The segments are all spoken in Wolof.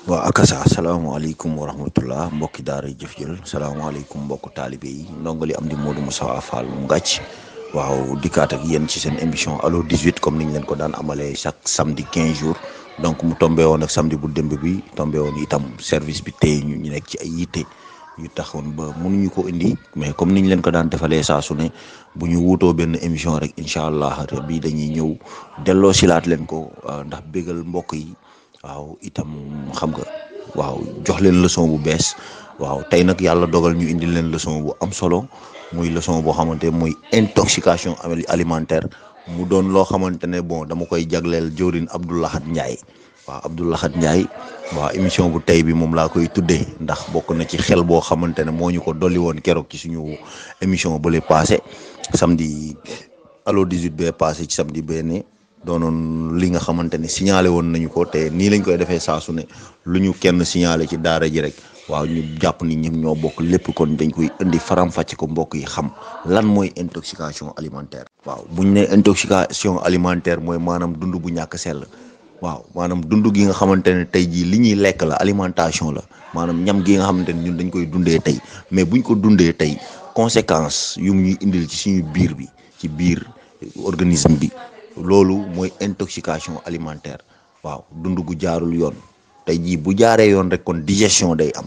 waa akasa asalaamaaleykum wa rahmatullah mbokki daara jëf jël salaamaaleykum mbokku taalibe yi ndongali am di Modou Moussa Fall mu ngàcc waaw dikkaat ak yéen ci seen émission Allo 18 comme niñ leen ko daan amalee chaque samedi 15 jours donc mu tombé woon ak samedi bu démb bi tombé woon itam service bi tey ñu nekk ci ay yitte yu taxoon ba mënuñu ko indi mais comme niñ leen ko daan defalee saa su ne bu ñu wuutoo benn émission rek incha allah bii dañuy ñëw delloo silaat leen ko ndax bégal mbokk yi. waaw itam xam nga waaw jox leen leçon bu bees waaw tey nag yàlla dogal ñu indi leen leçon bu am solo muy leçon boo xamante muy intoxication alimentaire mu doon loo xamante ne bon dama koy jagleel jëwrin Abdou Lahad Ndiaye waaw Abdou Lahad Ndiaye waaw émission bu tey bi moom laa koy tuddee ndax bokk na ci xel boo xamante ne moo ñu ko dolli woon keroog ci suñu émission bële passé samedi Allo 18 bee passé ci samedi benn doonoon li nga xamante ne signalé woon nañu ko te nii lañ koy defee saa su ne lu ñu kenn signalé ci daara ji rek waaw ñu jàpp ni ñëpp ñoo bokk lépp kon dañ koy indi faram-fàcce ko mbokk yi xam lan mooy intoxication alimentaire. waaw buñ ne intoxication alimentaire mooy maanaam dund bu ñàkk sell waaw maanaam dund gi nga xamante ne tey jii li ñuy lekk la alimentation la maanaam ñam gi nga xamante ne ñun dañ koy dundee tey mais buñ ko dundee tey conséquence yu ñuy indil ci suñu biir bi ci biir organisme bi. loolu mooy intoxication alimentaire waaw dund gu jaarul yoon tey jii bu jaaree yoon rek kon digestion day am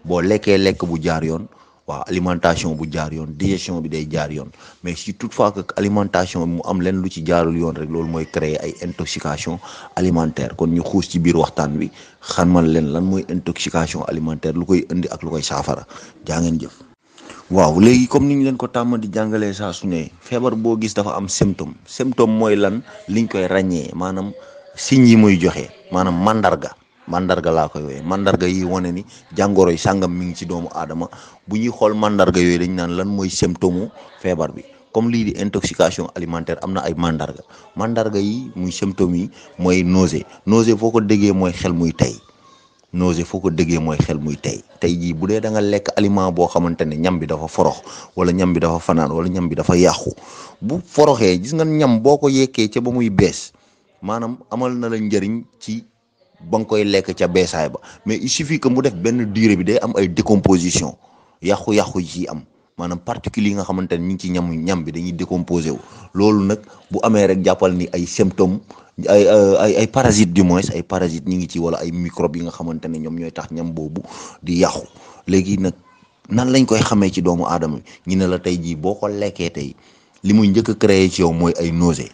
boo lekkee lekk bu jaar yoon waaw alimentation bu jaar yoon digestion bi day jaar yoon mais si toutefois que alimentation mu am leen lu ci jaarul yoon rek loolu mooy créer ay intoxication alimentaire kon ñu xuus ci biir waxtaan wi xamal leen lan mooy intoxication alimentaire lu koy indi ak lu koy saafara jaa ngeen jëf. waaw léegi comme ni ñu leen ko tàmm di jàngalee saa su ne feebar boo gis dafa am symptôme mooy lan liñ koy ràññee maanaam signes yi muy joxe maanaam mandarga laa koy wooyee mandarga yi wane ni jàngoro yi sàngam mi ngi ci doomu aadama bu ñuy xool mandarga yooyu dañ naan lan mooy symptôme feebar bi comme lii di intoxication alimentaire am na ay mandarga yi muy symptômes yi mooy nausée foo ko déggee mooy xel muy tey. nausée foo ko déggee mooy xel muy tey jii bu dee da nga lekk aliment boo xamante ne ñam bi dafa forox wala ñam bi dafa fanaan wala ñam bi dafa yàqu bu foroxee gis nga ñam boo ko yekkee ca ba muy bees maanaam amal na la njëriñ ci ba nga koy lekk ca beesaay ba mais il suffit que mu def benn durée bi day am ay décomposition yàqu-yàqu yi ciy am maanaam particules yi nga xamante ne ñu ngi ci ñam bi dañuy décomposé wu loolu nag bu amee rek jàppal ni ay symptômes ay parasites du moins ay parasites ñi ngi ci wala ay microbes yi nga xamante ne ñoom ñooy tax ñam boobu di yàqu léegi nag nan lañ koy xamee ci doomu aadama ñu ne la tey jii boo ko lekkee tey li muy njëkk a créé ci yow mooy ay nausée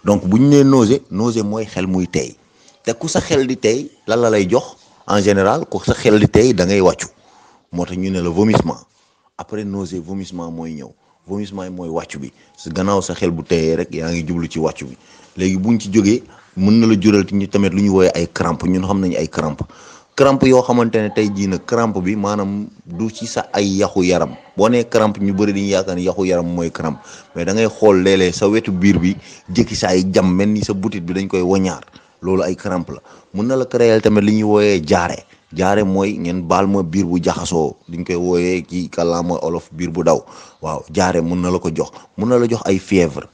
donc bu ñu nee nausée mooy xel muy tey te ku sa xel di tey lan la lay jox en général ku sa xel di tey da ngay wàccu moo tax ñu ne la vomissement après nausée vomissement mooy ñëw vomissement yi mooy wàccu bi su gannaaw sa xel bu teyee rek yaa ngi jublu ci wàccu bi léegi buñ ci jógee mën na la jural ñu tamit lu ñu woowee ay crampe ñun xam nañu ay crampe yoo xamante ne tey jii nag crampe bi maanaam du ci sa ay yaxu yaram boo nee crampe ñu bëri dañuy yaakaar ni yaxu yaram mooy crampe mais da ngay xool léeg-léeg sa wetu biir bi jékki saa yi jam mel ni sa butit bi dañ koy wañaar loolu ay crampe la mën na la créer tamit li ñuy wooyee jaare mooy ngeen baal ma biir bu jaxasoo diñ koy wooyee ci kàllaama olof biir bu daw waaw jaare mun na la ko jox mun na la jox ay fièvre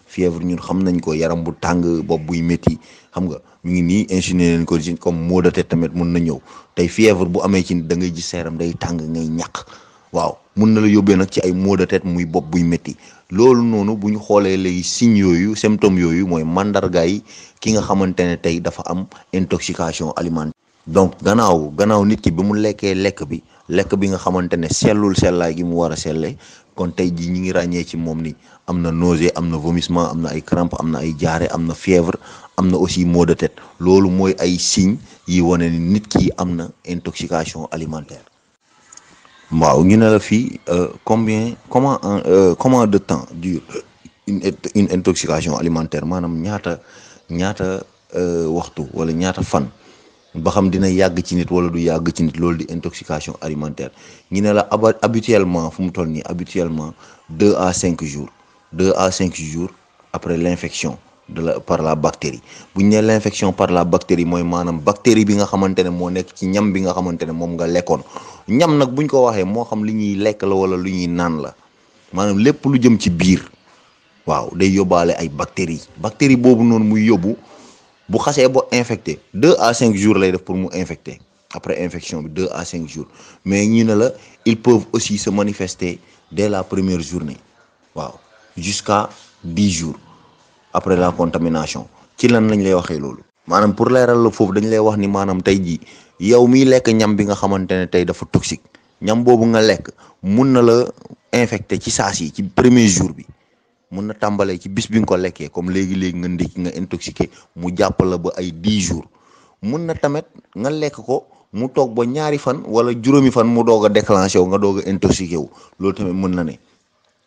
ñun xam nañ ko yaram bu tàng bopp buy métti xam nga ñu ngi nii insinué leen ko ci comme maux de tête tamit mun na ñëw tey fièvre bu amee ci da ngay gis sa yaram day tàng ngay ñàkk waaw mun na la yóbbee nag ci ay maux de tête muy bopp buy métti loolu noonu bu ñu xoolee léegi signes yooyu symptômes yooyu mooy mandarga yi ki nga xamante ne tey dafa am intoxication alimentaire. donc gannaaw nit ki ba mu lekkee lekk bi nga xamante ne sellul sellaay gi mu war a selle kon tey jii ñi ngi ràññee ci moom ni am na nausée am na vomissement am na ay crampe am na ay jaare am na fièvre am na aussi maux de tête loolu mooy ay signes yi wane ni nit ki am na intoxication alimentaire. waaw ñu ne la fii comment de temps dure une intoxication alimentaire maanaam ñaata waxtu wala ñaata fan. ba xam dina yàgg ci nit wala du yàgg ci nit loolu di intoxication alimentaire ñu ne la habituellement fu mu toll nii habituellement 2 à 5 jours après l'infection par la bactérie bu ñu nee l'infection par la bactérie mooy maanaam bactérie bi nga xamante ne moo nekk ci ñam bi nga xamante ne moom nga lekkoon ñam nag buñ ko waxee moo xam li ñuy lekk la wala lu ñuy naan la maanaam lépp lu jëm ci biir waaw day yóbbaale ay bactérie boobu noonu muy yóbbu bu xasee ba infecté 2 à 5 jours lay def pour mu infecté après infection bi 2 à 5 jours mais ñu ne la ils peuvent aussi se manifester dès la première journée waaw jusqu'à 10 jours après la contamination. ci lan lañ lay waxee loolu maanaam pour leeral la foofu dañ lay wax ni maanaam tey jii yow miy lekk ñam bi nga xamante ne tey dafa toxique ñam boobu nga lekk mun na la infecté ci saas yi ci premier jour bi mun na tàmbalee ci bis bi nga ko lekkee comme léegi-léegi nga ndékki nga intoxiqué mu jàpp la ba ay 10 jours mun na tamit nga lekk ko mu toog ba ñaari fan wala juróomi fan mu doog a déclenché wu nga doog a intoxiqué wu loolu tamit mën na ne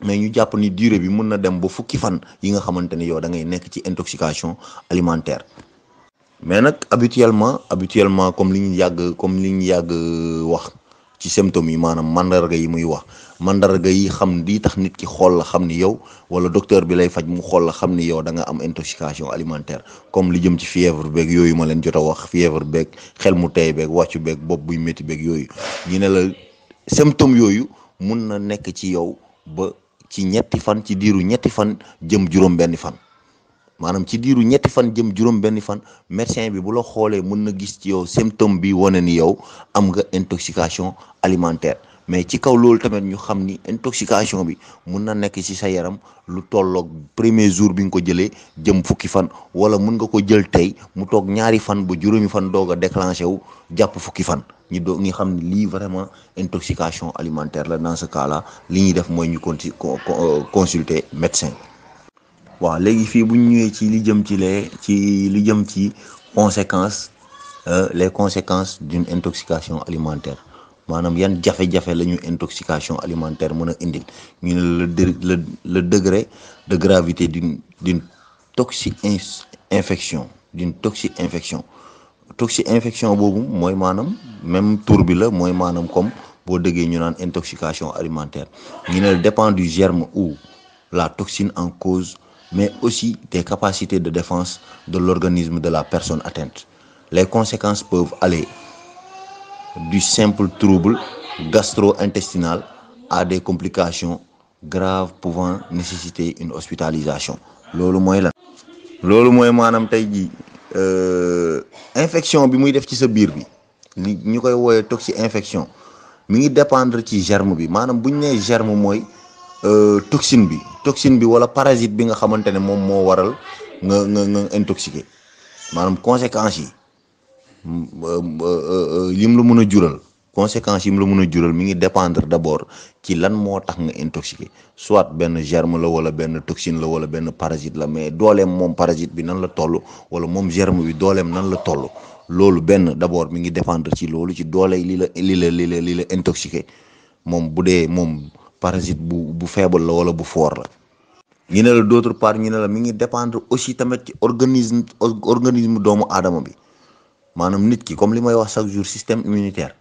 mais ñu jàpp ni durée bi mun na dem ba fukki fan yi nga xamante ne yow da ngay nekk ci intoxication alimentaire. mais nag habituellement comme li ñu yàgg wax ci symptômes yi maanaam mandarga yi muy wax mandarga yi xam di tax nit ki xool la xam ni yow wala docteur bi lay faj mu xool la xam ni yow da nga am intoxication alimentaire comme li jëm ci fièvre beeg yooyu ma leen jot a wax fièvre beeg xel mu tey beeg wàccu beeg bopp buy métti beeg yooyu ñu ne la symptômes yooyu mun na nekk ci yow ba ci ñetti fan ci diiru ñetti fan jëm juróom-benni fan. maanaam ci diiru ñetti fan jëm juróom-benni fan médecin bi bu la xoolee mën na gis ci yow symptôme bi wane ni yow am nga intoxication alimentaire mais ci kaw loolu tamit ñu xam ni intoxication bi mun na nekk ci sa yaram lu tolloog premier jour bi nga ko jëlee jëm fukki fan wala mun nga ko jël tey mu toog ñaari fan ba juróomi fan doog a déclenché wu jàpp fukki fan ñu xam ni lii vraiment intoxication alimentaire la dans ce cas là li ñuy def mooy ñu consulter médecin. waaw léegi fii bu ñu ñëwee ci li jëm ci conséquences les conséquences d'une intoxication alimentaire maanaam yan jafe-jafe la ñu intoxication alimentaire mën a indil ñu ne le degré de gravité d'une toxi-infection toxi-infection boobu mooy maanaam même tour bi la mooy maanaam comme boo déggee ñu naan intoxication alimentaire ñu ne dépend du germe ou la toxine en cause mais aussi des capacités de défense de l'organisme de la personne atteinte. Les conséquences peuvent aller du simple trouble gastro-intestinal à des complications graves pouvant nécessiter une hospitalisation. loolu mooy lan. loolu mooy maanaam tey jii infection bi muy def ci sa biir bi ñu koy wooyee toxi-infection mi ngi dépendre ci germe bi maanaam bu ñu nee germe mooy. toxine bi wala parasite bi nga xamante ne moom moo waral nga intoxiqué maanaam conséquences yi yim la mën a jural conséquences yim la mën a jural mi ngi dépendre d'abord ci lan moo tax nga intoxiqué soit benn germe la wala benn toxine la wala benn parasite la mais dooleem moom parasite bi nan la toll wala moom germe bi dooleem nan la toll loolu benn d'abord mi ngi dépendre ci loolu ci doole li la intoxiqué moom bu dee moom. parasite bu faible la wala bu fort la ñu ne la d'autre part ñu ne la mi ngi dépendre aussi tamit ci organisme doomu aadama bi maanaam nit ki comme li may wax chaque jour système immunitaire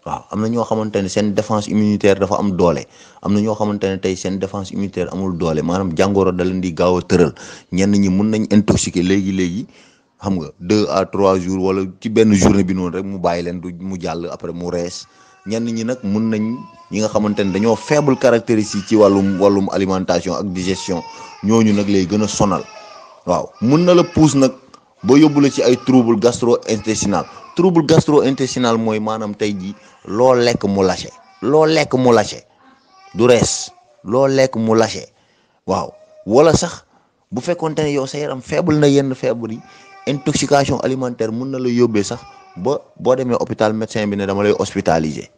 waaw am na ñoo xamante ne seen défense immunitaire dafa am doole am na ñoo xamante ne tey seen défense immunitaire amul doole maanaam jàngoro da leen di gaaw a tëral ñenn ñi mun nañ intoxiquer léegi xam nga 2 à 3 jours wala ci benn journée bi noonu rek mu bàyyi leen du mu jàll après mu rees ñenn ñi nag mun nañ ñi nga xamante ne dañoo faible caractéristique ci wàllum alimentation ak digestion ñooñu nag lay gën a sonal waaw mun na la pousse nag ba yóbbu la ci ay trouble gastro-intestinal mooy maanaam tey jii loo lekk mu lâché du rees loo lekk mu lâché waaw wala sax bu fekkonte ne yow sa yaram faible na yenn feebar yi intoxication alimentaire mun na la yóbbee sax ba boo demee hôpital médecin bi ne dama lay hospitaliser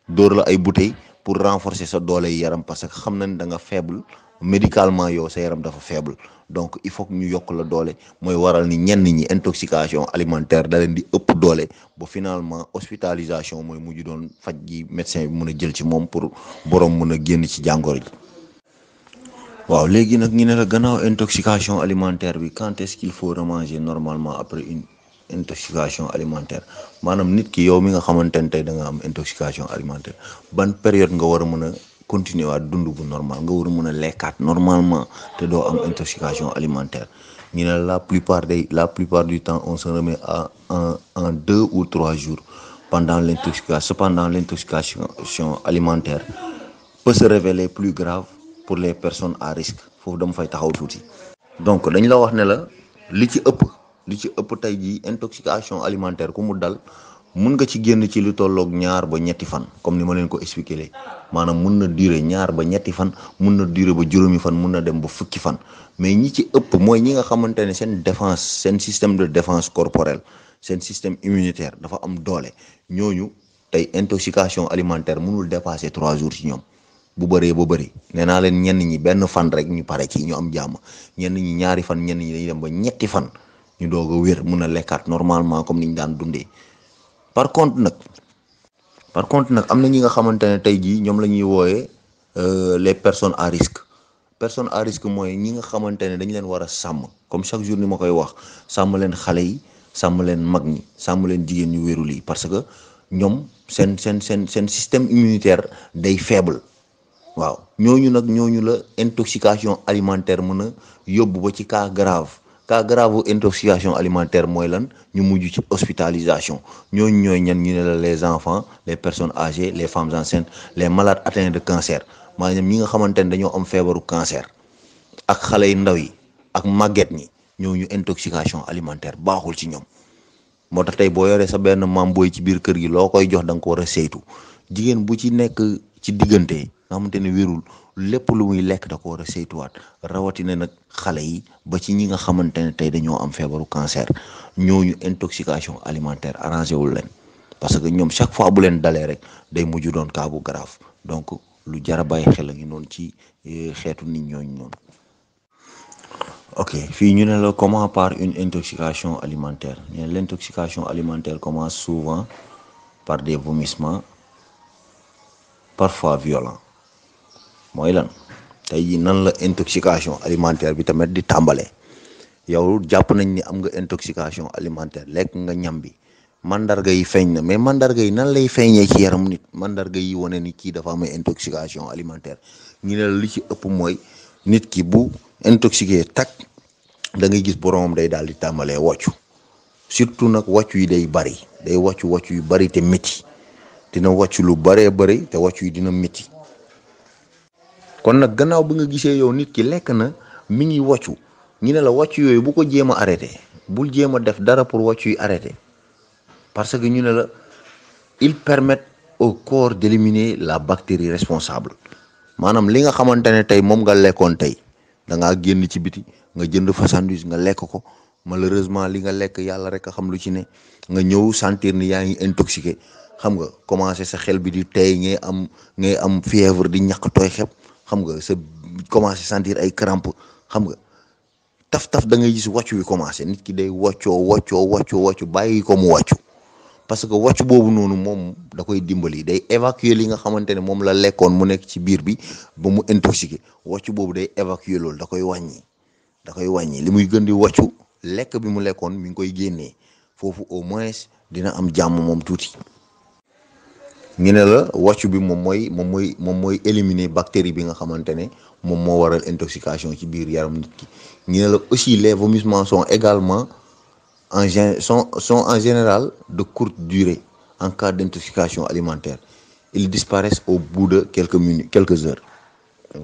dóor la ay bouteilles pour renforcer sa doole yaram parce que xam nañ da nga faible médicalement yow sa yaram dafa faible donc il faut que ñu yokk la doole mooy waral ni ñenn ñi intoxication alimentaire da leen di ëpp doole ba finalement hospitalisation mooy mujj doon faj gi médecin bi mën a jël ci moom pour borom mën a génn ci jàngoro ji. waaw léegi nag ñu ne la gannaaw intoxication alimentaire bi quand est-ce qu'il faut remanger normalement après une intoxication alimentaire maanaam nit ki yow mi nga xamante ne tey da nga am intoxication alimentaire ban période nga war a mën a continuer waat dund bu normal nga war a mën a lekkaat normalement te doo am intoxication alimentaire ñu ne la plupart du temps on se remet en 2 ou 3 jours pendant l'intoxication alimentaire peut se révéler plus grave pour les personnes à risque foofu dama fay taxaw tuuti donc dañ la wax ne la li ci ëpp tey jii intoxication alimentaire ku mu dal mun nga ci génn ci lu tolloog ñaar ba ñetti fan comme ni ma leen ko expliqué lee maanaam mun na durer ñaar ba ñetti fan, mun na durer ba juróomi fan, mun na dem ba fukki fan. mais ñi ci ëpp mooy ñi nga xamante ne seen défense, seen système de défense corporelle, seen système immunitaire dafa am doole. ñooñu tey intoxication alimentaire mënul dépasser 3 jours ci ñoom bu bëree ba bëri. nee naa leen ñenn ñi benn fan rek ñu pare ci, ñu am jàmm. ñenn ñi ñaari fan, ñenn ñi dañuy dem ba ñetti fan ñu doog a wér, mun a lekkaat normalement comme ni ñu daan dundee. par contre nag am na ñi nga xamante ne tey jii ñoom la ñuy wooyee les personnes à risque. personne à risque mooy ñi nga xamante ne dañ leen war a sàmm, comme chaque jour ni ma koy wax, sàmm leen xale yi, sàmm leen mag ñi, sàmm leen jigéen ñu wérul yi, parce que ñoom seen système immunitaire day faible. waaw ñooñu la intoxication alimentaire mën a yóbbu ba ci cas grave intoxication alimentaire mooy lan, ñu mujj ci hospitalisation. ñooñu ñooy ñan, ñu ne la les enfants, les personnes âgées, les femmes enceintes, les malades atteints de cancer. maanaam ñi nga xamante ne dañoo am feebaru cancer, ak xale yu ndaw yi ak màgget ñi, ñooñu intoxication alimentaire baaxul ci ñoom. moo tax tey boo yoree sa benn maam booy ci biir kër gi, loo koy jox da nga ko war a saytu. jigéen bu ci nekk ci diggante nga xamante ne wérul, lépp lu muy lekk da ko war a saytuwaat, rawatina nag xale yi ba ci ñi nga xamante ne tey dañoo am feebaru cancer. ñooñu intoxication alimentaire arrangé wul leen, parce que ñoom chaque fois bu leen dalee rek day mujj doon cas bu grave. donc lu jar a bàyyi xel a ngi noonu ci xeetu nit ñooñu noonu. ok, fii ñu ne la comment par une intoxication alimentaire. L'intoxication alimentaire commence souvent par des vomissements parfois violents. mooy lan tey jii nan la intoxication alimentaire bi tamit di tàmbalee. yow jàpp nañ ni am nga intoxication alimentaire, lekk nga ñam bi, mandarga yi feeñ na, mais mandarga yi nan lay feeñee ci yaram nit, mandarga yi wane ni kii dafa am intoxication alimentaire. ñu ne la li ci ëpp mooy nit ki bu intoxiqué tak da ngay gis boromam day daal di tàmbalee wàccu. surtout nag wàccu yi day bari, day wàccu yu bari te métti, dina wàccu lu baree bari te wàccu yi dina métti. kon nag gannaaw bi nga gisee yow nit ki lekk na mi ngi wàccu, ñu ne la wàccu yooyu bu ko jéem a arrêté, bul jéem a def dara pour wàccu yi arrêté. parce que ñu ne la ils permettent au corps d'éliminer la bactérie responsable. maanaam li nga xamante ne tey moom nga lekkoon tey, da ngaa génn ci biti nga jënd fa sandwich nga lekk ko, malheureusement li nga lekk yàlla rek a xam lu ci ne, nga ñëw sentir ni yaa ngi intoxiqué, xam nga commencé sa xel bi di tey, ngay am fièvre, di ñàkk tooy xep, xam nga sa commencé sentir ay crampe, xam nga taf da ngay gis wàccu wi commencé, nit ki day wàccoo bàyyi ko mu wàccu. parce que wàcc boobu noonu moom da koy dimbali, day évacuer li nga xamante ne moom la lekkoon mu nekk ci biir bi ba mu intoxiqué. wàcc boobu day évacuer loolu, da koy wàññi li muy gën di wàccu, lekk bi mu lekkoon mi ngi koy génnee foofu, au moins dina am jàmm moom tuuti. ñu ne la wàccu bi moom mooy éliminer bactérie bi nga xamante ne moom moo waral intoxication ci biir yaram nit ki. ñu ne la aussi les vomissements sont également en général de courte durée en cas d'intoxication alimentaire. Ils disparaissent au bout de quelques heures.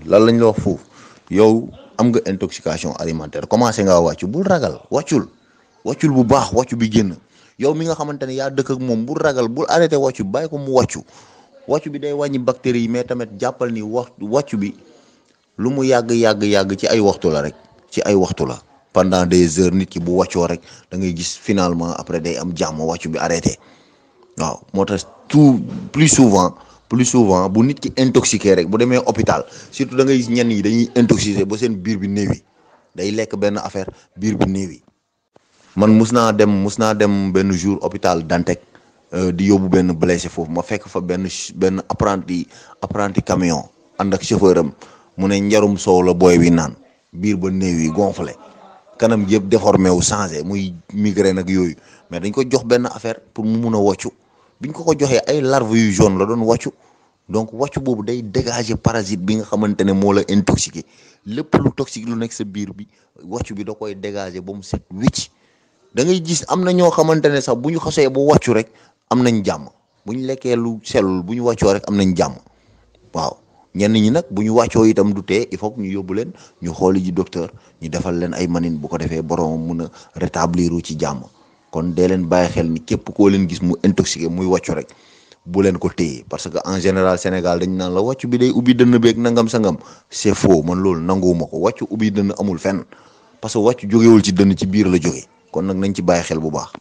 lan lañ la wax foofu, yow am nga intoxication alimentaire, commencé ngaa wàccu, bul ragal, wàccul bu baax, wàccu bi génn. yow mi nga xamante ne yaa dëkk ak moom, bul ragal, bul arrêté wàccu, bàyyi ko mu wàccu bi day wàññi bactéries yi, mais tamit jàppal ni wàccu bi lu mu yàgg ci ay waxtu la rek, pendant des heures. nit ki bu wàccoo rek da ngay gis finalement après day am jàmm, wàccu bi arrêté. waaw moo tax plus souvent bu nit ki intoxiqué rek, bu demee hôpital, surtout da ngay gis ñenn yi dañuy intoxiqué ba seen biir bi néewi, day lekk benn affaire biir bi néewi. man mus naa dem benn jour hôpital Dantec di yóbbu benn blessé foofu, ma fekk fa benn apprenti camion ànd ak chauffeur am, mu ne njarum soow la booy wi naan, biir ba néewi gonflé, kanam yëpp déformé wu, changé, muy migraine ak yooyu. mais dañ ko jox benn affaire pour mu mun a wàccu. biñ ko joxee ay larves yu jaune la doon wàccu. donc wàccu boobu day dégager parasite bi nga xamante ne moo la intoxiqué. lépp lu toxique lu nekk sa biir bi, wàccu bi da koy dégager ba mu set wicc. da ngay gis am na ñoo xamante ne sax bu ñu xasee ba wàccu rek am nañ jàmm, bu ñu lekkee lu sellul, bu ñu wàccoo rek am nañ jàmm. waaw ñenn ñi nag bu ñu wàccoo itam du tee, il faut que ñu yóbbu leen ñu xooli ji docteur, ñu defal leen ay manine, bu ko defee borom mun a rétablir ci jàmm. kon dee leen bàyyi xel ni képp koo leen gis mu intoxiqué muy wàccu rek bu leen ko téye, parce que en général Sénégal dañ naan la wàccu bi day ubbi dënn beeg nangam sangam. C'est faux, man loolu nanguwuma ko. Wàccu ubbi dënn amul fenn, parce que wàccu jógewul ci dënn, ci biir la jóge. kon nag nañ ci bàyyi xel bu baax.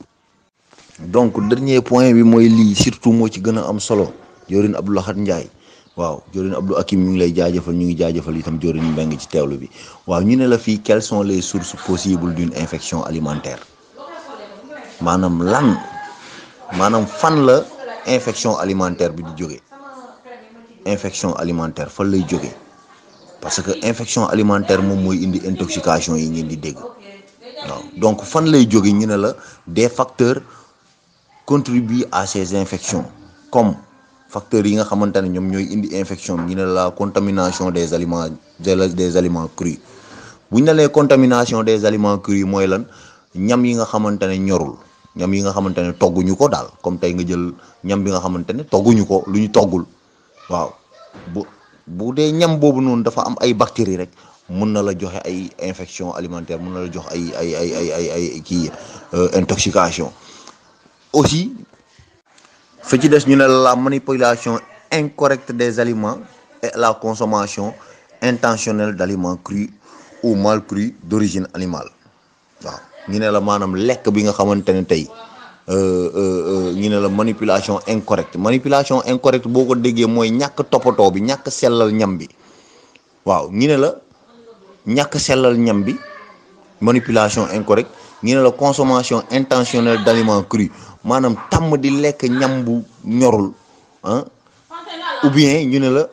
donc dernier point bi mooy lii surtout moo ci gën a am solo. Joorin Abdou Lahad Ndiaye, waaw Joorin Abdou Hakim ñu ngi lay jaajëfal, ñu ngi jaajëfal itam Joorin Mbengue ci teewlu bi. waaw ñu ne la fii quelles sont les sources possibles d'une infection alimentaire, maanaam fan la infection alimentaire bi di jóge. infection alimentaire fan lay jóge, parce que infection alimentaire moom mooy indi intoxication yi ngeen di dégg. waaw donc fan lay jóge, ñu ne la des facteurs contribuent à ces infections, comme facteurs yi nga xamante ne ñoom ñooy indi infection ñu ne la contamination des aliments crus. bu ñu ne lee contamination des aliments crus mooy lan, ñam yi nga xamante ne ñorul, ñam yi nga xamante ne togguñu ko daal, comme tey nga jël ñam bi nga xamante ne togguñu ko, lu ñu toggul. waaw bu dee ñam boobu noonu dafa am ay bactéries rek, mun na la joxe ay infection alimentaire, mun na la jox ay intoxication. aussi fa ci des ñu ne la manipulation incorrecte des aliments et la consommation intentionnelle d'aliments crus ou mal crus d'origine animale. waaw ñu ne la maanaam lekk bi nga xamante ne tey ñu ne la manipulation incorrecte boo ko déggee mooy ñàkk toppatoo bi, ñàkk sellal ñam bi. waaw ñu ne la ñàkk sellal ñam bi, manipulation incorrecte. ñu ne la consommation intentionnelle d'aliments crus, maanaam tàmm di lekk ñam bu ñorul, ou bien ñu ne la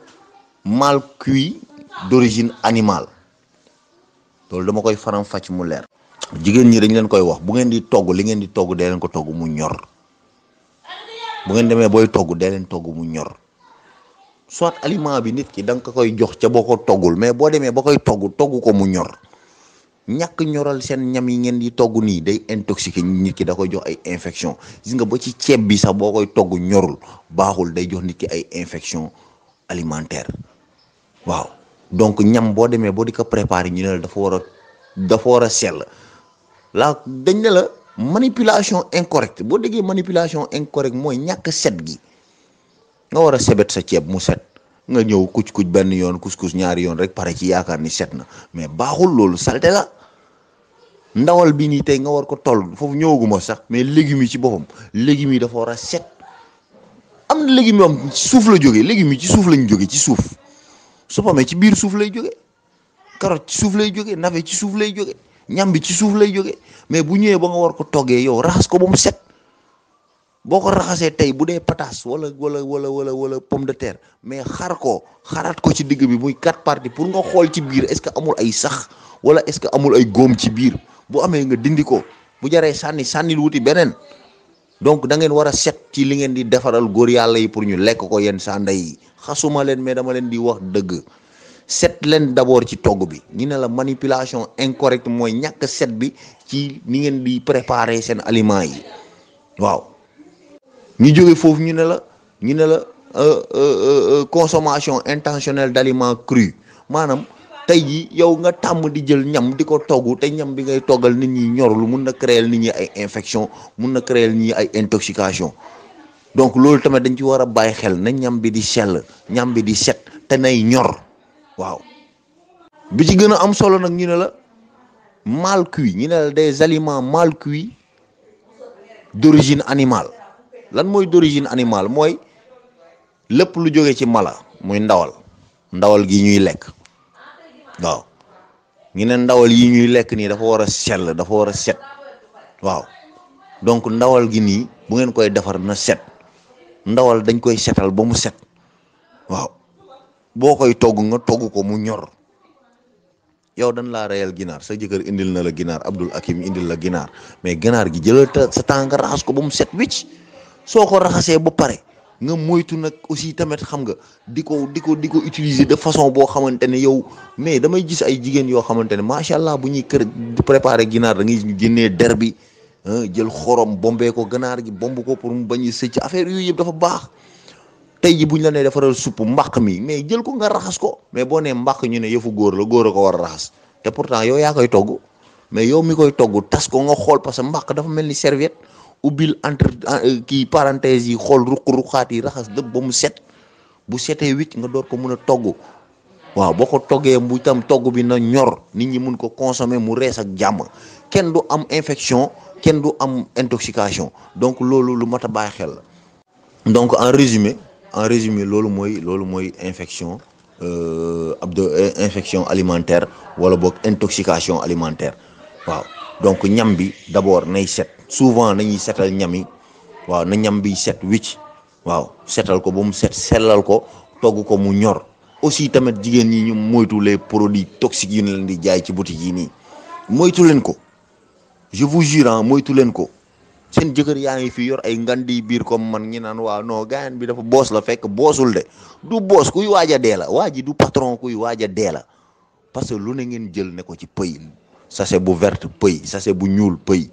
mal cuit d'origine animale. loolu dama koy faram fàcc mu leer. jigéen ñi dañ leen koy wax, bu ngeen di togg li ngeen di togg dee leen ko togg mu ñor. bu ngeen demee booy togg dee leen togg mu ñor. soit aliment bi nit ki da nga ko koy jox ca boo ko toggul, mais boo demee ba koy togg ko mu ñor. ñàkk ñoral seen ñam yi ngeen di togg nii day intoxiqué nit ki, da koy jox ay infection. gis nga ba ci ceeb bi sax boo koy togg ñorul, baaxul, day jox nit ki ay infection alimentaire. waaw donc ñam boo demee boo di ko préparer ñu ne la dafa war a sell. dañ ne la manipulation incorrecte, boo déggee manipulation incorrecte mooy ñàkk set gi. nga war a sebet sa ceeb mu set, nga ñëw kuc benn yoon, kus ñaari yoon rek pare ci, yaakaar ni set na, mais baaxul, loolu salte la. ndawal bi nii tey nga war ko toll foofu, ñëwaguma sax, mais légumes yi ci boppam, légumes yi dafa war a set. am na légumes yoo am ci suuf la jógee, légumes yi ci suuf lañ jóge, ci suuf. su pamee ci biir suuf lay jóge, carotte ci suuf lay jóge, navet ci suuf lay jóge, ñam bi ci suuf lay jóge. mais bu ñëwee ba nga war ko toggee, yow raxas ko ba mu set. boo ko raxasee tey bu dee pataas wala pomme de terre, mais xaraat ko ci digg bi muy 4 parties pour nga xool ci biir est-ce que amul ay sax wala est-ce que amul ay góom ci biir. bu amee nga dindi ko, bu jaree sànni wuti beneen. donc da ngeen war a set ci li ngeen di defaral góor yàlla yi pour ñu lekk ko. yéen saa ndey yi xasuma leen, mais dama leen di wax dëgg. set leen d'abord ci togg bi. ñu ne la manipulation incorrecte mooy ñàkk set bi ci ni ngeen di préparer seen aliments yi. waaw ñu jóge foofu ñu ne la consommation intentionnelle d'aliments crus, maanaam tey ji yow nga tàmm di jël ñam di ko togg, te ñam bi ngay toggal nit ñi ñorul, mun na créer nit ñi ay infection, mun na créer nit ñi ay intoxication. donc loolu tamit dañ ci war a bàyyi xel na ñam bi di sell, ñam bi di set te nay ñor. waaw bi ci gën a am solo nag ñu ne la mal cuit, ñu ne la des aliments mal cuits d'origine animale. lan mooy d'origine animale, mooy lépp lu jóge ci mala, muy ndawal gi ñuy lekk. waaw ñu ne ndawal yi ñuy lekk nii dafa war a sell, dafa war a set. waaw donc ndawal gi nii bu ngeen koy defar na set. ndawal dañ koy setal ba mu set. waaw boo koy togg nga togg ko mu ñor. yow dañ laa reyal ginaar, sa jëkkër indil na la ginaar, Abdul Hakim indil la ginaar, mais ginaar gi jëlal sa temps nga raxas ko ba mu set wicc. soo ko raxasee ba pare nga moytu nag aussi tamit xam nga di ko utiliser de façon boo xamante ne yow, mais damay gis ay jigéen yoo xamante ne macha allah bu ñuy kër di préparer ginaar da ngay génnee der bi, jël xorom bombee ko ganaar gi, bomb ko pour mu bañ a sëcc. affaire yooyu yëpp dafa baax. tey ji buñ la nee defaral supp mbaq mi, mais jël ko nga raxas ko. mais boo nee mbaq ñu ne yëfu góor la, góor a ko war a raxas, te pourtant yow yaa koy togg. mais yow mi koy togg tas ko nga xool parce que mbàq dafa mel ni serviette ubbil entre kii parenthèse yi xool ruq-ruqaat yi raxas dëpp ba mu set bu setee wicc nga door ko mun a togg waaw boo ko toggee bu itam togg bi na ñor nit ñi mun ko consommer mu rees ak jàmm kenn du am infection kenn du am intoxication donc loolu lu mat a bàyyi xel la donc en résumé loolu mooy infection infection alimentaire wala boog intoxication alimentaire waaw donc ñam bi d'abord nay set souvent nañuy setal ñam yi waaw na ñam bi set wicc waaw setal ko ba mu set sellal ko togg ko mu ñor aussi tamit jigéen ñi ñu moytu les produits toxiques yu ne leen di jaay ci boutique yi nii moytu leen ko je vous jure moytu leen ko seen jëkkër yaa ngi fi yor ay ngandi biir comme man ñi naan waaw non gaayan bi dafa boos la fekk boosul de du boos kuy waaj a dee la waa ji du patron kuy waaj a dee la parce que lu ne ngeen jël ne ko ci pëy sachet bu verte pëy sachet bu ñuul pëy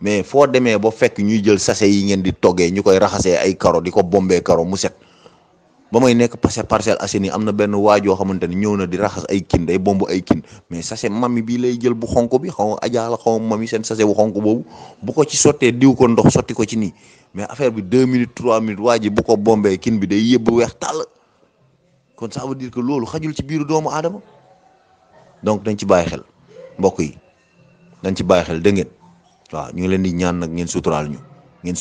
mais foo demee ba fekk ñuy jël sachet yi ngeen di toggee ñu koy raxasee ay karo di ko bombee karo mu set ba may nekk Parcelles Assainies am na benn waajoo xamante ni ñëw na di raxas ay kin day bomb ay kin mais sachet mami bii lay jël bu xonk bi xaw ma ajaa la xaw ma mami seen sachet bu xonk boobu bu ko ci sottee diw ko ndox sotti ko ci nii mais affaire bi 2 minutes 3 minutes waa ji bu ko bombee kin bi day yëbb weex tàll kon ça veut dire que loolu xajul ci biiru doomu aadama donc dañ ci bàyyi xel mbokk yi dañ ci bàyyi xel dégg ngeen waaw ñu ngi leen di ñaan nag ngeen suturaal ñu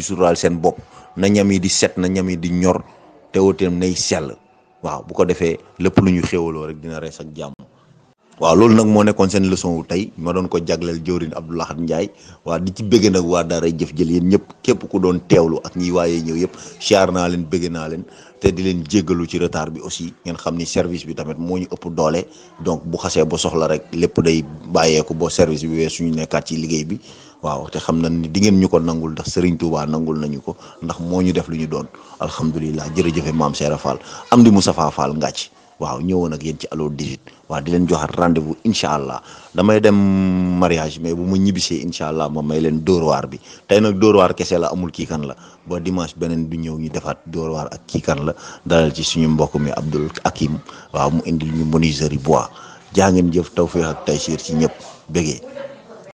suturaal seen bopp na ñam yi di set na ñam yi di ñor te wuteem nay sell waaw bu ko defee lépp lu ñu xéwaloo rek dina rees ak jàmm waaw loolu nag moo nekkoon seen leçon wu tey ma doon ko jagleel jëwriñ Abdou Lahad Ndiaye waaw di ci bëgg nag waa Daaray Jëf Jël yéen ñëpp képp ku doon teewlu ak ñi waayee ñëw yëpp siyaar naa leen bëgg naa leen te di leen jéggalu ci retard bi aussi ngeen xam ni service bi tamit moo ñu ëpp doole donc bu xasee ba soxla rek lépp day bàyyeeku boo service bi wee suñu nekkaat ci liggéey bi waaw te xam na ni di ngeen ñu ko nangul ndax Serigne Touba nangul nañu ko ndax moo ñu def lu ñu doon alhamdulilah jërëjëfe maam Seera Fall am di Moustapha Fall ngàcc waaw ñëwoon ak yéen ci Allo 18 waaw di leen joxaat rendez-vous incha allah damay dem mariage mais bu ma ñibbisee incha allah ma may leen Dóor waar bi tey nag Dóor waar kese la amul kii kan la ba dimanche beneen bi ñëw ñu defaat Dóor waar ak kii kan la dalal ci suñu mbokk mi Abdoul Hakim waaw mu indil ñu menuiserie bois jaa ngeen jëf tawfeex ak taysiir ci ñëpp bégee